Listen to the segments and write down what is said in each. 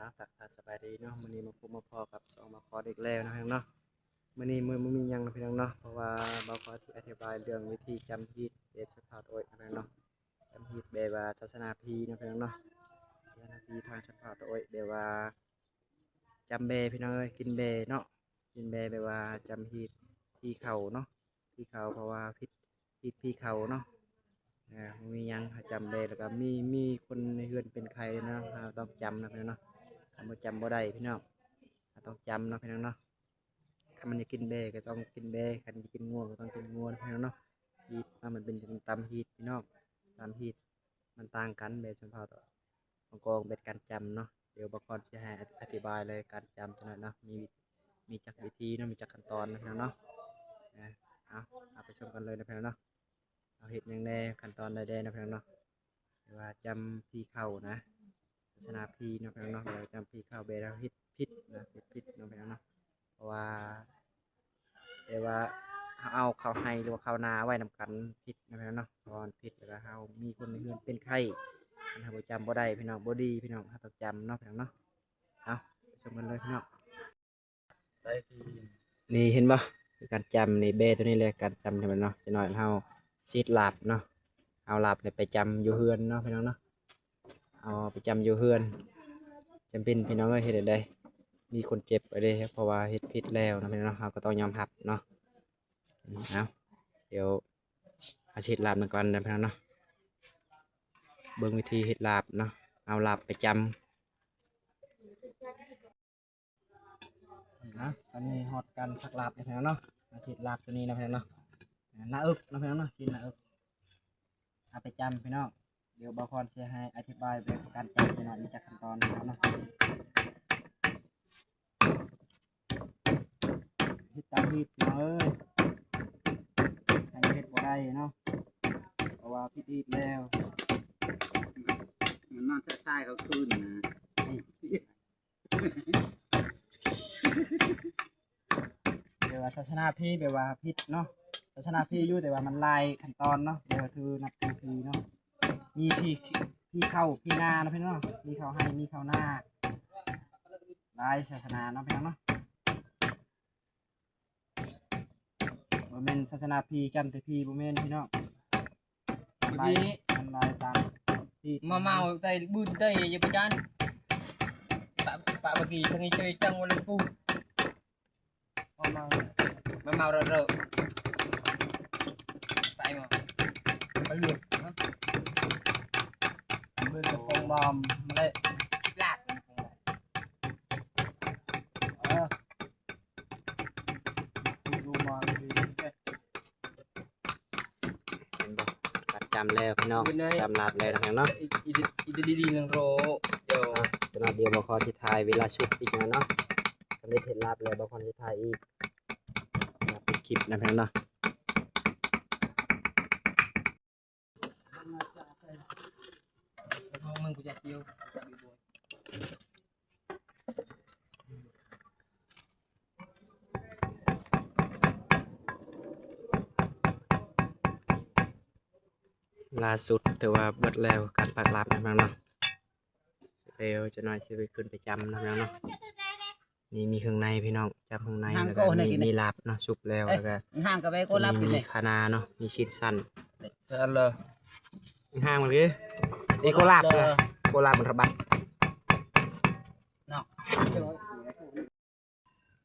ອ່າ ທັກທາຍສະບາຍດີເນາະ, ມື້ນີ້ມາພົບມາພໍ້ກັບຊ່ອງບ່າວຄອນອີກແລ້ວເນາະພີ່ນ້ອງເນາະ. ມື້ນີ້ມື້ບໍ່ມີຫຍັງເນາະພີ່ນ້ອງເນາະ, ເພາະວ່າບ່າວຄອນຊິອະທິບາຍເລື່ອງວິທີຈຳຮີດແບບຊົນເຜົ່າຕາໂອ້ຍເນາະພີ່ນ້ອງເນາະ. ຈຳຮີດແບບວ່າສາສະໜາຜີເນາະພີ່ນ້ອງເນາະ, ສາສະໜາຜີທາງຊົນເຜົ່າຕາໂອ້ຍ ແບບວ່າຈຳແບ້ພີ່ນ້ອງເອີຍ, ກິນແບ້ເນາະ, ກິນແບ້ແບບວ່າຈຳຮີດຜີເຂົ້າເນາະ, ຜີເຂົ້າ ເພາະວ່າຜິດ ຜິດຜີເຂົ້າເນາະ. ເອີ ບໍ່ມີຫຍັງ ເຮົາຈຳແບ້ ແລ້ວກໍມີ ມີຄົນໃນເຮືອນເປັນໄຂ້ເນາະ, ເຮົາຕ້ອງຈຳເນາະພີ່ນ້ອງເນາະ, ຄັນບໍ່ຈຳບໍ່ໄດ້ພີ່ນ້ອງ, ເຮົາຕ້ອງຈຳເນາະພີ່ນ້ອງເນາະ. ຄັນມັນຈະກິນແບ້ກໍຕ້ອງກິນແບ້, ຄັນຈະກິນງົວກໍຕ້ອງກິນງົວເນາະພີ່ນ້ອງເນາະ. ຮີດມາ ມັນເປັນຕຳຮີດພີ່ນ້ອງ, ຕຳຮີດມັນຕ່າງກັນ ແບບຊົນເຜົ່າ ຂອງກອງເປັນການຈຳເນາະ. ດຽວບ່າວຄອນຊິໃຫ້ອະ ອະທິບາຍເລີຍການຈຳຕົວນັ້ນເນາະ, ມີ ມີຈັກວິທີເນາະ, ມີຈັກຂັ້ນຕອນເນາະພີ່ນ້ອງເນາະ. ເອົາ ເອົາໄປຊົມກັນເລີຍເນາະພີ່ນ້ອງເນາະ, ເຮົາເຮັດຫຍັງແດ່ ຂັ້ນຕອນໃດແດ່ເນາະພີ່ນ້ອງເນາະ. ແຕ່ວ່າຈຳຜີເຂົ້ານະ, ສາສະໜາຜີເນາະພີ່ນ້ອງເນາະ, ແລ້ວຈຳຜີເຂົ້າ ແບບເຮົາເຮັດຜິດນະ, ເຮັດຜິດເນາະພີ່ນ້ອງເນາະ. ເພາະວ່າ ແຕ່ວ່າເຮົາເອົາເຂົ້າໄຮ່ ຫຼືວ່າເຂົ້ານາໄວ້ນຳກັນຜິດນະພີ່ນ້ອງເນາະ, ເພາະວ່າມັນຜິດ ແລ້ວກໍເຮົາມີຄົນໃນເຮືອນເປັນໄຂ້, ຄັນເຮົາບໍ່ຈຳບໍ່ໄດ້ພີ່ນ້ອງ, ບໍ່ດີພີ່ນ້ອງ, ເຮົາຕ້ອງຈຳເນາະພີ່ນ້ອງເນາະ. ເອົາ ໄປຊົມກັນເລີຍພີ່ນ້ອງ. ນີ້ເຫັນບໍ່ ການຈຳນີ້ ແບ້ຕົວນີ້ແຫຼະ ການຈຳເນາະ. ຈັກໜ້ອຍເຮົາຊິເຮັດລາບເນາະ, ເອົາລາບນີ້ໄປຈຳຢູ່ເຮືອນເນາະພີ່ນ້ອງເນາະ, ເອົາໄປຈຳຢູ່ເຮືອນ. ຈຳເປັນພີ່ນ້ອງເອີຍ, ເຮັດແນວໃດ ມີຄົນເຈັບເດ້ ເພາະວ່າເຮັດຜິດແລ້ວເນາະພີ່ນ້ອງເນາະ, ເຮົາກໍຕ້ອງຍອມຮັບເນາະ. ເອົາ ດຽວເຮົາຊິເຮັດລາບນຳກັນເດີພີ່ນ້ອງເນາະ, ເບິ່ງວິທີເຮັດລາບເນາະ, ເອົາລາບໄປຈຳ. ນະ ຕອນນີ້ຮອດການສັກລາບແລ້ວພີ່ນ້ອງເນາະ, ມາສີດລາບຕົວນີ້ນະພີ່ນ້ອງເນາະ, ໜ້າເອິກນະພີ່ນ້ອງເນາະ, ຊີ້ນໜ້າເອິກ ເອົາໄປຈຳພີ່ນ້ອງ. ດຽວບ່າວຄອນຊິໃຫ້ອະທິບາຍແບບການຈຳພີ່ນ້ອງ ມີຈັກຂັ້ນຕອນເນາະ. ເຮັດຕາມຮີດພີ່ນ້ອງເອີຍ, ໃຫ້ເຮັດບໍ່ໄດ້ເນາະ ເພາະວ່າຜິດຮີດແລ້ວ. ມັນນອນຊາຍໆ ເຂົາຄືນນະ. ແຕ່ວ່າສາສະໜາຜີແບບວ່າຜິດເນາະ, ສາສະໜາຜີຢູ່ ແຕ່ວ່າມັນຫຼາຍຂັ້ນຕອນເນາະ, ແບບວ່າຖືນັບຖືຜີເນາະ. ມີຜີ ຜີເຂົ້າ ຜີນາເນາະພີ່ນ້ອງເນາະ, ມີເຂົ້າໄຮ່ ມີເຂົ້ານາ, ຫຼາຍສາສະໜາເນາະພີ່ນ້ອງເນາະ. ບໍ່ແມ່ນສາສະໜາຜີ ຈຳແຕ່ຜີ ບໍ່ແມ່ນພີ່ນ້ອງ. ບັດນີ້ ມັນຫຼາຍຕາມທີ່ ມາເມົາໄດ້ ບືນໄດ້ ຢ່າໄປຢ້ານ. ປະ ປະບັກກີທັງນີ້ເຈີຍຈັງວ່າເລີຍປູ. ມາເມົາ ມາເມົາເຣາະໆ ໄປໝໍ ໄປເລືອກ ເບິ່ງກະໂປງບອມ ມາເລີຍ ລາກ ເອີ. ເຫັນບໍ່? ການຈຳແລ້ວພີ່ນ້ອງ, ເປັນໄງ? ຈຳລາບແລ້ວນະພີ່ນ້ອງເນາະ. ອີ ອີ ອີ ອີ ດີໆ ໜຶ່ງໂຣ ດຽວ ອ່ະ ຈັກໜ້ອຍດຽວບ່າວຄອນຊິຖ່າຍເວລາສຸກອີກນະເນາະ. ສຳເລັດເຮັດລາບແລ້ວ ບ່າວຄອນຊິຖ່າຍອີກ. ປິດຄລິບນະພີ່ນ້ອງເນາະ. ລ່າສຸດຖືວ່າເບິດແລ້ວ ການປັກລາບນະພີ່ນ້ອງເນາະ. ດຽວຈັກໜ້ອຍຊິໄປ ຂຶ້ນໄປຈຳນະພີ່ນ້ອງເນາະ. ນີ້ມີເຄື່ອງໃນພີ່ນ້ອງ, ຈຳເຄື່ອງໃນ ແລ້ວກໍມີ ມີລາບເນາະ ສຸກແລ້ວ, ແລ້ວກໍ ມີຂານາເນາະ, ມີຊີ້ນສັ້ນ ເອີ ອີກຫ້າງມັນຄື ອີໂກລາບ ໂກລາບມັນລະບັດເນາະ.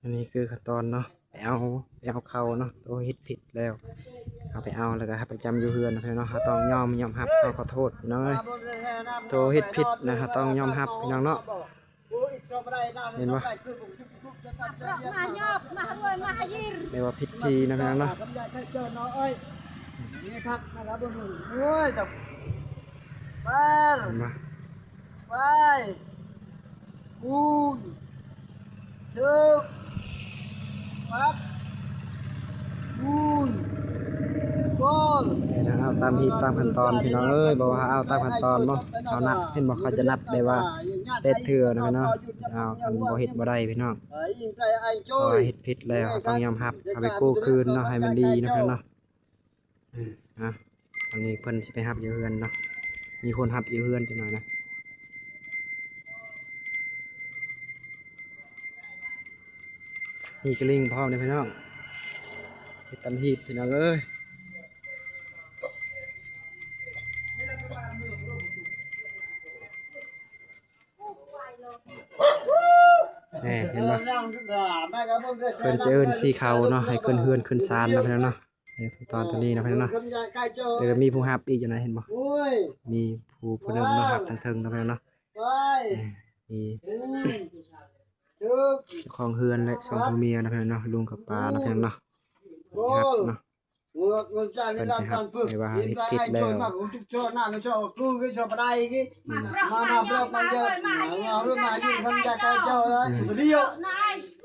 ອັນນີ້ຄືຂັ້ນຕອນເນາະ, ໄປເອົາ ໄປເອົາເຂົ້າເນາະ, ໂຕເຮັດຜິດແລ້ວ ເອົາໄປເອົາ ແລ້ວກໍເອົາໄປຈຳຢູ່ເຮືອນເນາະ, ເຮົາຕ້ອງຍອມ ຍອມຮັບ ເຮົາຂໍໂທດພີ່ນ້ອງເອີຍ. ໂຕເຮັດຜິດນະ ເຮົາຕ້ອງຍອມຮັບພີ່ນ້ອງເນາະ. ເຫັນບໍ່? ແມ່ນວ່າຜິດຜີນະພີ່ນ້ອງເນາະ. ເຫັນບໍ່? ເຮັດໃຫ້ເອົາຕາມຮີດຕາມຂັ້ນຕອນພີ່ນ້ອງເອີຍ, ບໍ່ວ່າເຮົາເອົາຕາມຂັ້ນຕອນເນາະ, ເຮົານັບ ເຫັນບໍ່, ເຂົາຈະນັບແບບວ່າແປດເທື່ອນະພີ່ນ້ອງເນາະ. ເຮົາ ຄັນບໍ່ເຮັດບໍ່ໄດ້ພີ່ນ້ອງ, ເພາະວ່າເຮັດຜິດແລ້ວ ເຮົາຕ້ອງຍອມຮັບ, ເຮົາໄປກູ້ຄືນເນາະ, ໃຫ້ມັນດີເນາະພີ່ນ້ອງເນາະ. ເອີ ອ່ະ ອັນນີ້ເພິ່ນຊິໄປຮັບຢູ່ເຮືອນເນາະ, ມີຄົນຮັບຢູ່ເຮືອນຈັກໜ້ອຍນະ. ມີກະລິ່ງພ້ອມເດ້ພີ່ນ້ອງ ເຮັດຕຳຮີດພີ່ນ້ອງເອີຍ. ແນ່ ເຫັນບໍ່ ເພິ່ນຈະເອີ້ນຜີເຂົາເນາະ ໃຫ້ຂຶ້ນເຮືອນຂຶ້ນຊານເນາະພີ່ນ້ອງເນາະ. ນີ້ ຂັ້ນຕອນຕົວນີ້ເນາະພີ່ນ້ອງເນາະ ແລ້ວກໍມີຜູ້ຮັບອີກຢູ່ນະ ເຫັນບໍ່ ມີຜູ້ ຜູ້ໜຶ່ງເນາະ ຮັບທາງເທິງເນາະພີ່ນ້ອງເນາະ. ເອີ ມີເຈົ້າຂອງເຮືອນ ແລະ ສອງຜົວເມຍເນາະພີ່ນ້ອງເນາະ ລຸງກັບປ້າເນາະພີ່ນ້ອງເນາະ ຮັບເນາະ. ເພິ່ນຈະຮັບໄດ້ວ່າເຮັດຜິດແລ້ວ ເພາ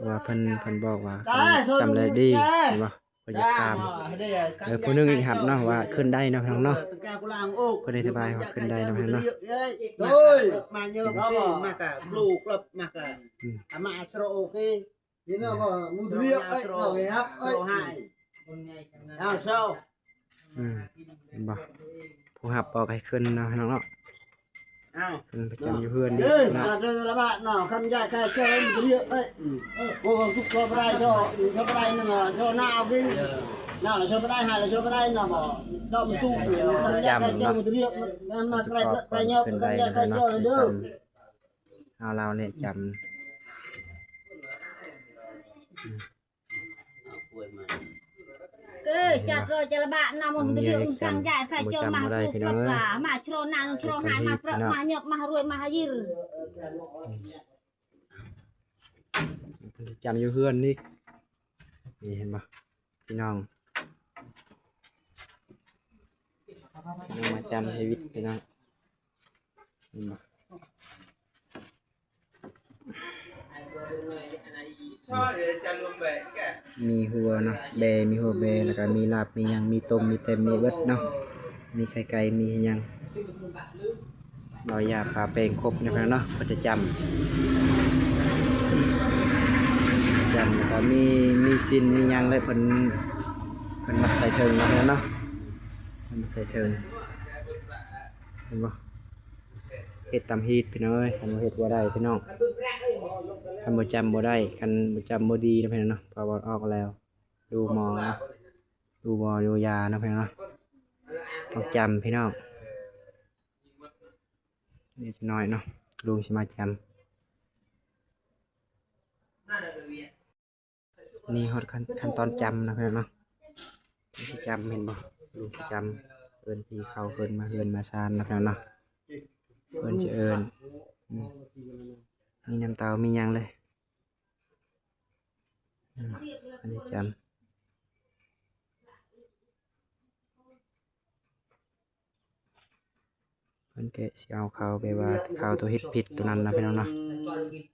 ະວ່າເພິ່ນ ເພິ່ນບອກວ່າ ເພິ່ນຈຳໄດ້ດີ ເຫັນບໍ່ ເພິ່ນຢາກຖາມ ເອີ ຜູ້ໜຶ່ງອີກຮັບເນາະ ວ່າຂຶ້ນໄດ້ເນາະພີ່ນ້ອງເນາະ ເພິ່ນອະທິບາຍວ່າຂຶ້ນໄດ້ເນາະພີ່ນ້ອງເນາະ. ໂດຍ ມາເຍອະ ມາກະ ອືມ ມາກະ ອາມາ ໂອເຄ ອືມ ເຫັນບໍ່ ຜູ້ຮັບບອກໃຫ້ຂຶ້ນເນາະພີ່ນ້ອງເນາະ ເພິ່ນປະຈຳຢູ່ເຮືອນນີ້ເນາະ. ປະຈຳເນາະ ປະຈຳກ່ອນຂຶ້ນໄດ້ເນາະພີ່ນ້ອງເນາະ ປະຈຳ ເອົາລາວແນະຈຳ ເກີ ຈັດໂລ ຈະລະບະນຳ ບໍ່ຈຳບໍ່ໄດ້ພີ່ນ້ອງເອີຍ ມາໂຊນາ ໂຊນາ ມາເປີ ມາຍົກ ມາຮວຍ ມາຮະຢີ ປະຈຳຢູ່ເຮືອນນີ້ ນີ້ເຫັນບໍ່ພີ່ນ້ອງ ມາຈຳຊີວິດພີ່ນ້ອງ ເຫັນບໍ່. ມີຫົວເນາະ ແບ ມີຫົວແບ ແລ້ວກໍມີລາບ ມີຫຍັງ ມີຕົ້ມ ມີເຕັມ ມີເບິດເນາະ ມີໄຂ່ໄກ່ ມີຫຍັງ ເອົາຢາປາແປງຄົບເນາະ ເພິ່ນຈະຈຳ ຈຳ ແລ້ວກໍມີ ມີຊີ້ນ ມີຫຍັງ ແລ້ວເພິ່ນ ເພິ່ນມັດໃສ່ເທິງເນາະ ເນາະ ເພິ່ນມັດໃສ່ເທິງ ເຫັນບໍ່. ເຮັດຕຳຮີດພີ່ນ້ອງເອີຍ ຄັນບໍ່ເຮັດບໍ່ໄດ້ພີ່ນ້ອງ ຄັນບໍ່ຈຳບໍ່ໄດ້ ຄັນບໍ່ຈຳບໍ່ດີນະພີ່ນ້ອງເນາະ ເພາະວ່າອອກແລ້ວ ດູໝໍເນາະ ດູໝໍດູຢາເນາະພີ່ນ້ອງເນາະ ຕ້ອງຈຳພີ່ນ້ອງ. ນິດໜ້ອຍເນາະ ລຸງຊິມາຈຳ. ນີ້ຮອດຂັ້ນ ຂັ້ນຕອນຈຳນະເພິ່ນເນາະ ເພິ່ນຊິຈຳແມ່ນບໍ່ ລຸງຊິຈຳ ເອີ້ນຜີເຂົາ ເອີ້ນມາເຮືອນມາຊານນະເພິ່ນເນາະ ເພິ່ນຊິເອີ້ນ ອືມ ມີນ້ຳເຕົ້າມີຫຍັງເລີຍ ອືມ ເພິ່ນຊິຈຳ. ເພິ່ນກໍຊິເອົາເຂົາ ແບບວ່າເຂົາໂຕເຮັດຜິດໂຕນັ້ນນະພີ່ນ້ອງເນາະ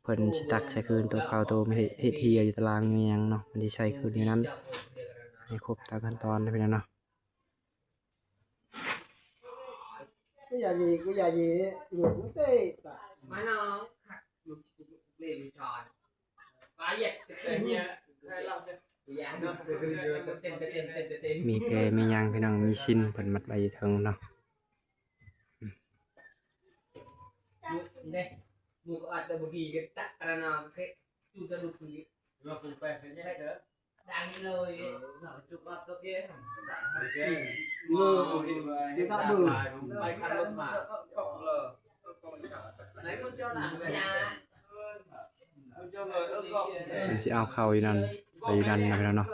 ເພິ່ນຊິຕັກໃສ່ຄືນໂຕເຂົາໂຕເຮັດ ເຮັດເຫື່ອຢູ່ຕາລ່າງຢູ່ຫຍັງເນາະ ເພິ່ນຊິໃສ່ຄືນຢູ່ນັ້ນ ໃຫ້ຄົບຕາມຂັ້ນຕອນນະພີ່ນ້ອງເນາະ. ມີແພ ມີຫຍັງພີ່ນ້ອງ ມີຊິນ ເພິ່ນມັດໄວ້ຢູ່ເທິງເນາະ. ເພິ່ນຊິເອົາເຂົ້າຢູ່ນັ້ນ ໄປຢູ່ນັ້ນນະພີ່ນ້ອງເນາະ.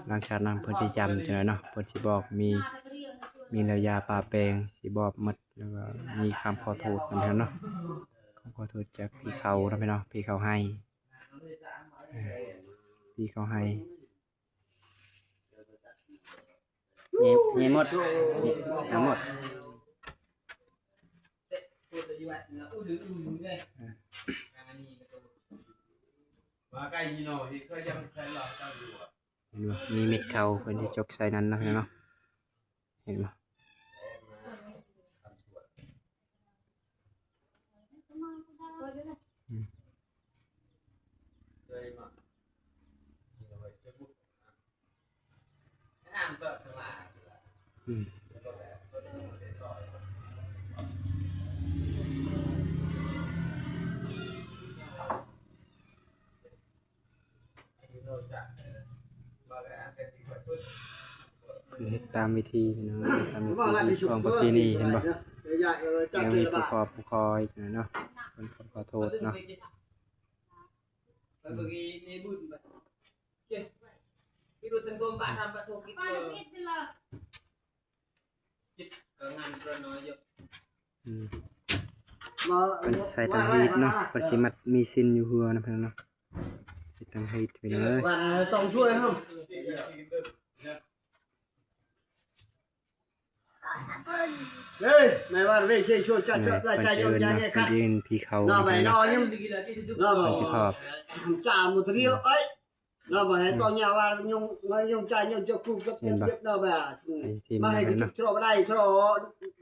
ຫຼັງຈາກນັ້ນເພິ່ນຊິຈຳຈັ່ງໃດເນາະ ເພິ່ນຊິບອກ ມີ ມີແລ້ວຢາປາແປງ ຊິບອກໝົດ ແລ້ວກໍມີຄຳຂໍໂທດນຳເນາະ ຄຳຂໍໂທດຈາກຜີເຂົານະພີ່ນ້ອງ ຜີເຂົາໄຮ່ ເອີ ຜີເຂົາໄຮ່. ເຍ ເຍໝົດ ເຍ ເອົາໝົດ ເຫັນບໍ່ ມີເມັດເຂົ້າ ເພິ່ນຊິຈົກໃສ່ນັ້ນເນາະ ເຫັນບໍ່ ເຫັນບໍ່. ອືມ. ເພິ່ນເຮັດຕາມວິທີເນາະ ຕາມວິທີຂອງປະເພນີ ເຫັນບໍ່? ຍັງມີຜູ້ຂໍຜູ້ຂໍອີກເນາະ ເພິ່ນຂໍໂທດເນາະ. ອືມ ເພິ່ນຊິໃສ່ຕັງຮີດເນາະ ເພິ່ນຊິມັດມີຊິນຢູ່ຫົວນຳເພິ່ນເນາະ ເຮັດຕັງຮີດໄປເລີຍ. ເຮີ້ຍ ແມ່ວ່າເວເຊຊວນຈະເຈີດລາຍຊາຍຍົງຍາຍເນຍ ເພິ່ນຢືນຜີເຂົານຳເພິ່ນເນາະ ເພິ່ນຊິຂອບ ຈາມຸດທະເລເອີຍ. ເນາະ ບໍ່ໃຫ້ຕ້ອງຍາວ່າຍຸງ ມາຍຸງຈາຍຍຸງຈະຄູກເຈັບເຈັບເນາະ ແບບ ມາໃຫ້ກະຈຸກຊະລໍບໍ່ໄດ້ ຊະລໍບໍ່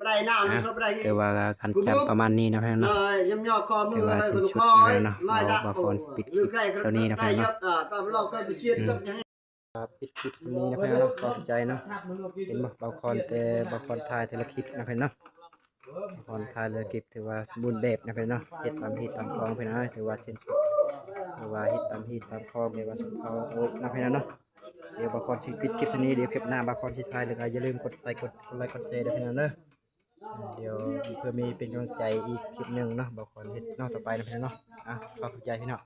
ໄດ້ນານ ຊະລໍບໍ່ໄດ້ ແຕ່ວ່າການແຄມປະມານນີ້ນະເພື່ອນເນາະ ເອີ ຢ້ຳຍໍຂໍ້ມືໃຫ້ຄົນຄອຍ ມາຈາກ ບໍ່ຄວນປິດຄລິບເທົ່ານີ້ນະເພື່ອນເນາະ ຕາມລອກກໍໄປຄຽດກັບຫຍັງ ປິດຄລິບເທົ່ານີ້ນະເພື່ອນເນາະ ຂອບໃຈເນາະ ເຫັນບໍ່ ບ່າວຄອນ ແຕ່ບ່າວຄອນຖ່າຍແຕ່ລະຄລິບນະເພື່ອນເນາະ. ຄອນຖ່າຍເຫຼືອເກັບ ຖືວ່າສົມບູນແບບນະເພິ່ນເນາະ ເຮັດຕາມຮີດຕາມຄອງເພິ່ນນະ ຖືວ່າເຊັ່ນ ຖືວ່າເຮັດຕາມຮີດຕາມຄອງ ແບບວ່າສົມຄອງນະເພິ່ນເນາະ. ດຽວບ່າວຄອນຊິປິດຄລິບເທົ່ານີ້ ດຽວຄລິບໜ້າບ່າວຄອນຊິຖ່າຍ ແລ້ວກໍຢ່າລືມກົດໄລ ກົດໄລ ກົດແຊເດີພີ່ນ້ອງເດີ. ດຽວເພື່ອມີເປັນກຳລັງໃຈອີກຄລິບໜຶ່ງເນາະ ບ່າວຄອນເຮັດເນາະ ຕໍ່ໄປນະພີ່ນ້ອງເນາະ. ອ່ະ ຂອບໃຈພີ່ນ້ອງ.